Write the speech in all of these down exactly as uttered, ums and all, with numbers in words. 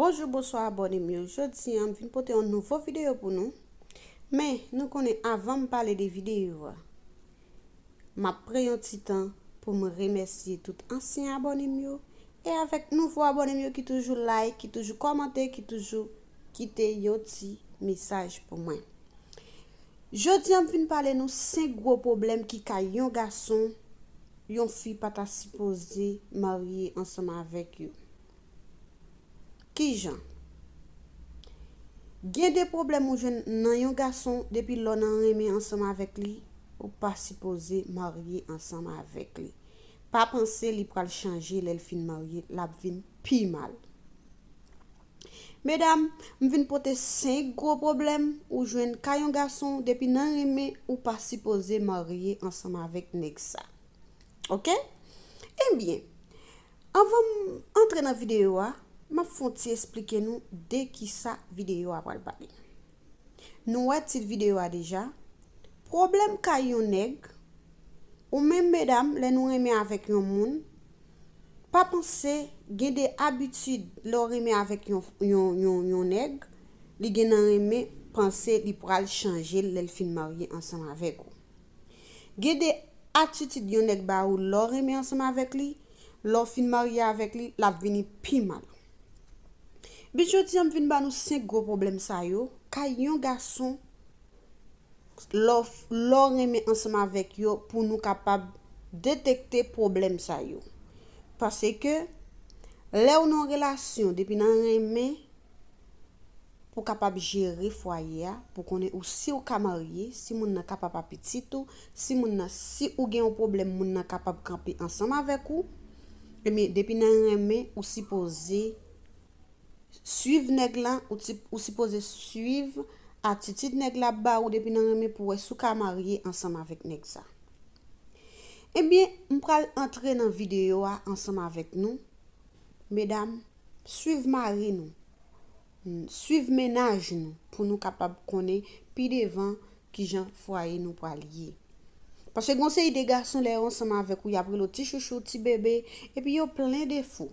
Bonjou, bonswa abòne m yo. Jodi a, m vin pote yon nouvo videyo pou nou. Men, nou konnen, avan m pale de videyo a, m ap pran yon ti tan pou m remèsye tout ansyen abòne m yo e avèk nouvo abòne m yo ki toujou like, ki toujou kòmante, ki toujou kite yon ti mesaj pou mwen. Jodi a, m vin pale nou senk gwo pwoblèm ki kay yon gason, yon fi pa ta sipoze marye ansanm avèk yo. Kijan? Gen de pwoblèm ou jwenn nan yon gason depi lè w nan renmen ansanm avèk li, ou pa sipoze marye ansanm avèk li. Pa panse li pral chanje lè l fin marye, l ap vin pi mal. Medam, m vin pote senk gwo pwoblèm ou jwenn kay yon gason depi nan renmen ou pa sipoze marye ansanm avèk nèg sa. Oke? Ebyen, anvan m antre nan videyo a, m ap fè yon ti esplike nou de kisa videyo a pral pale. Nou wè tit videyo a deja. Pwoblèm kay yon nèg, ou menm medam, lè nou renmen avèk yon moun, pa panse gen de abitid lè w renmen avèk yon, yon, yon, yon nèg, li gen nan renmen panse li pral chanje l lè l fin marye ansanm avèk ou. Gen de atitid yon nèg ba ou lè w renmen ansanm avèk li, lè w fin marye avèk li, l ap vini pi mal. Ebyen jodi a m vin ba nou senk gwo pwoblèm sa yo, kay yon gason lè w, lè w renmen ansanm avèk yo pou nou kapab detekte pwoblèm sa yo. Paske lè w nan yon relasyon, depi nan renmen, pou w kapab jere fwaye a, pou konnen ou si w ka marye, si moun nan kapab a pitit ou, si moun nan, si ou gen yon pwoblèm, moun nan kapab kanpe ansanm avèk ou. Ebyen, depi nan renmen, ou sipoze swiv nèg la, ou ti, ou sipoze swiv atitid nèg la ap ba ou depi nan renmen pou wè si w ka marye ansanm avèk nèg sa. Ebyen, m pral antre nan videyo a ansanm avèk nou. Medam, swiv mari nou, swiv mennaj nou pou nou kapab konnen pi devan kijan fwaye nou pral ye. Paske gen yon seri de gason lè yo ansanm avèk ou, y ap rele w ti chouchou, ti bebe, epi yo plen defo.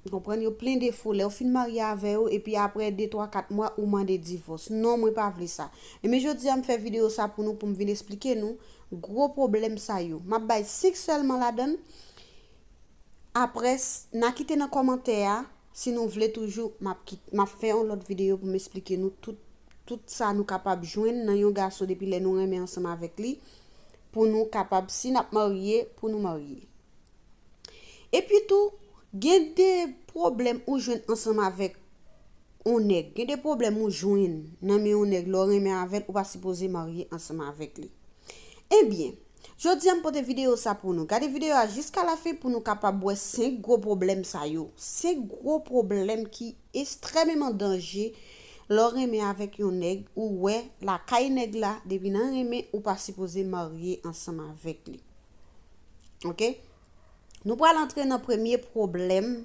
Ou konprann? Yo plen defo. Lè w fin marye avè yo, epi apre de, twa, kat mwa, ou mande divòs. Non, mwen pa vle sa. Ebyen jodi a, m fè videyo sa pou nou, pou m vin esplike nou gwo pwoblèm sa yo. M ap bay senk sèlman ladan l. Apre, s-, n a kite nan kòmantè a, si nou vle toujou, m ap kit-, m ap fè yon lòt videyo pou m esplike nou tout, tout sa nou kapab jwenn nan yon gason depi lè nou renmen ansanm avèk li, pou nou kapab, si n ap marye, pou nou marye. Epi tou, gen de pwoblèm ou jwenn ansanm avèk yon nèg. Gen de pwoblèm ou jwenn nan men yon nèg lè w renmen avè l, ou pa sipoze marye ansanm avèk li. Ebyen, jodi a m pote videyo sa pou nou. Gade videyo a jiska lafen pou nou kapab wè senk gwo pwoblèm sa yo. Senk gwo pwoblèm ki ekstrèmeman danje lè w renmen avèk yon nèg, ou wè lakay nèg la, depi nan renmen, ou pa sipoze marye ansanm avèk li. Oke? Nou pral antre nan premye pwoblèm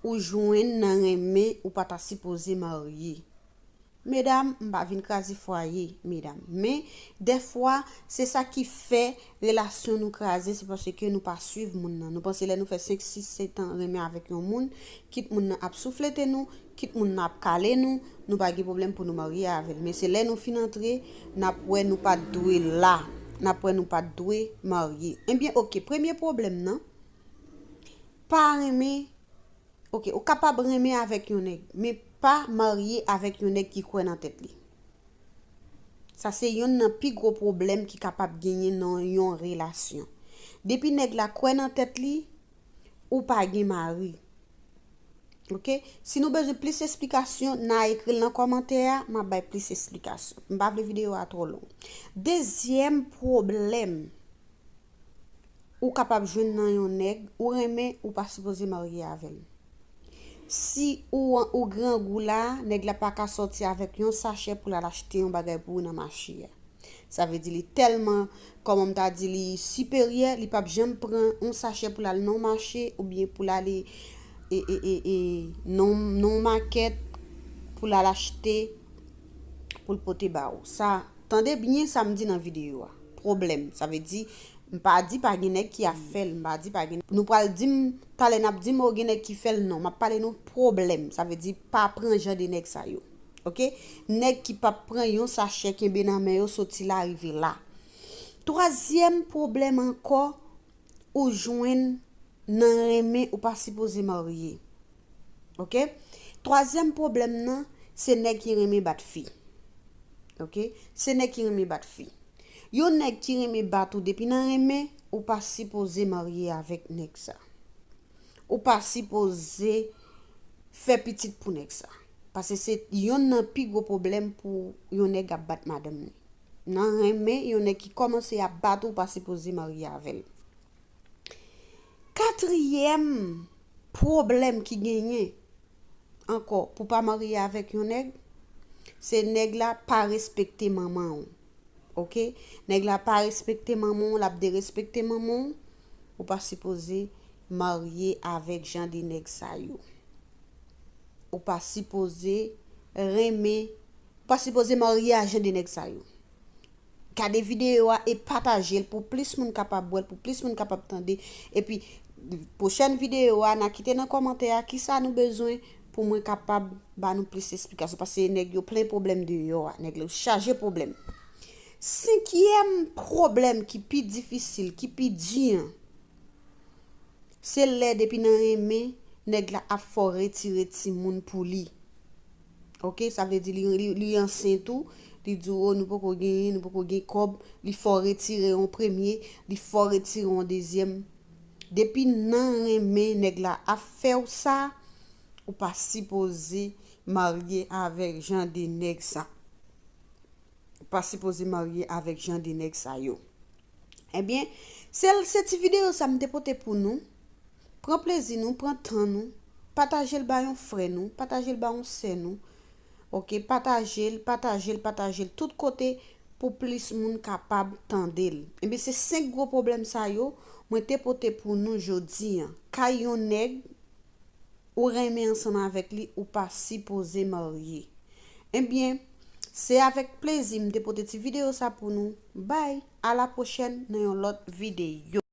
ou jwenn nan renmen ou pa ta sipoze marye. Medam, m pa vin kraze fwaye, medam. Men, dèfwa, se sa ki fè relasyon nou kraze, se paske nou pa swiv moun nan. Nou panse lè nou fè senk, sis, sèt an renmen avèk yon moun, kit moun nan ap souflete nou, kit moun nan ap kale nou, nou pa gen pwoblèm pou nou marye avè l. Men se lè nou fin antre, n ap wè nou pa t dwe la. N ap wè nou pa t dwe marye. Ebyen, oke, premye pwoblèm nan, pa renmen, oke, ou kapab renmen avèk yon nèg, men pa marye avèk yon nèg ki kwè nan tèt li. Sa se yonn nan pi gwo pwoblèm ki kapab genyen nan yon relasyon. Depi nèg la kwè nan tèt li, ou pa gen mari. Oke? Si nou bezwen plis esplikasyon, n a ekri l nan kòmantè a, m ap bay plis esplikasyon. M pa vle videyo a twò long. Dezyèm pwoblèm ou kapab jwenn nan yon nèg ou renmen, ou pa sipoze marye avè l. Si ou, ou grangou la, nèg la pa ka sòti avèk yon sachè pou l al achte yon bagay pou ou nan mache a. Sa vle di li tèlman, kòman m ta di, li siperyè, li p ap janm pran yon sachè pou l al nan yon mache oubyen pou l ale e, e, e, e, nan, nan yon makèt pou l al achte, pou l pote ba ou. Sa, tande byen sa m di nan videyo a. Pwoblèm, sa vle di, M pa di pa gen nèg ki ap fè l, m pa di pa gen. Nou pral di m, talè n ap di m, o, gen nèg ki fè l, non. M ap pale nou pwoblèm, sa vle di pa pran jan de nèg sa yo. Oke? Nèg ki p ap pran yon sachè kenbe nan men yo soti la rive la. Twazyèm pwoblèm ankò, ou jwenn nan renmen ou pa sipoze marye. Oke? Twazyèm pwoblèm nan, se nèg ki renmen bat fi. Oke? Se nèg ki renmen bat fi. Yon nèg ki renmen bat ou depi nan renmen, ou pa sipoze marye avèk nèg sa. Ou pa sipoze fè pitit pou nèg sa. Paske se yonn nan pi gwo pwoblèm pou yon nèg ap bat madanm li. Nan renmen, yon nèg ki kòmanse ap bat ou, ou pa sipoze marye avè l. Katriyèm pwoblèm ki genyen ankò pou pa marye avèk yon nèg, se nèg la pa respekte manman w. Oke? Nèg la pa respekte manman w, l ap derespekte manman w. Ou pa sipoze marye avèk jan de nèg sa yo. Ou pa sipoze renmen, ou pa sipoze marye a jan de nèg sa yo. Gade videyo a e pataje l pou plis moun kapab wè l, pou plis moun kapab tande. Epi, pwochèn videyo a, n a kite nan kòmantè a kisa nou bezwen pou mwen kapab ba nou plis esplikasyon. Paske nèg yo plen pwoblèm deyò a. Nèg yo chaje pwoblèm. Senkyèm pwoblèm ki pi difisil, ki pi di an, se lè depi nan renmen, nèg la ap fè w retire timoun pou li. Oke, sa vle di li, li, li ansent ou, li di w, o, nou poko genyen, nou poko gen kòb, li fè w retire yon premye, li fè w retire yon dezyèm. Depi nan renmen, nèg la ap fè w sa, ou pa sipoze marye avèk jan de nèg sa. Ou pa sipoze marye avèk jan de nèg sa yo. Ebyen, se, se ti videyo sa m te pote pou nou. Pran plezi nou, pran tan nou. Pataje l ba yon frè nou, pataje l ba yon sè nou. Oke, pataje l, pataje l, pataje l tout kote pou plis moun kapab tande l. Ebyen, se senk gwo pwoblèm sa yo mwen te pote pou nou jodi an. Kay yon nèg ou renmen ansanm avèk li, ou pa sipoze marye. Ebyen, se avèk plezi m te pote ti videyo sa pou nou. Bye, a la pwochèn nan yon lòt videyo.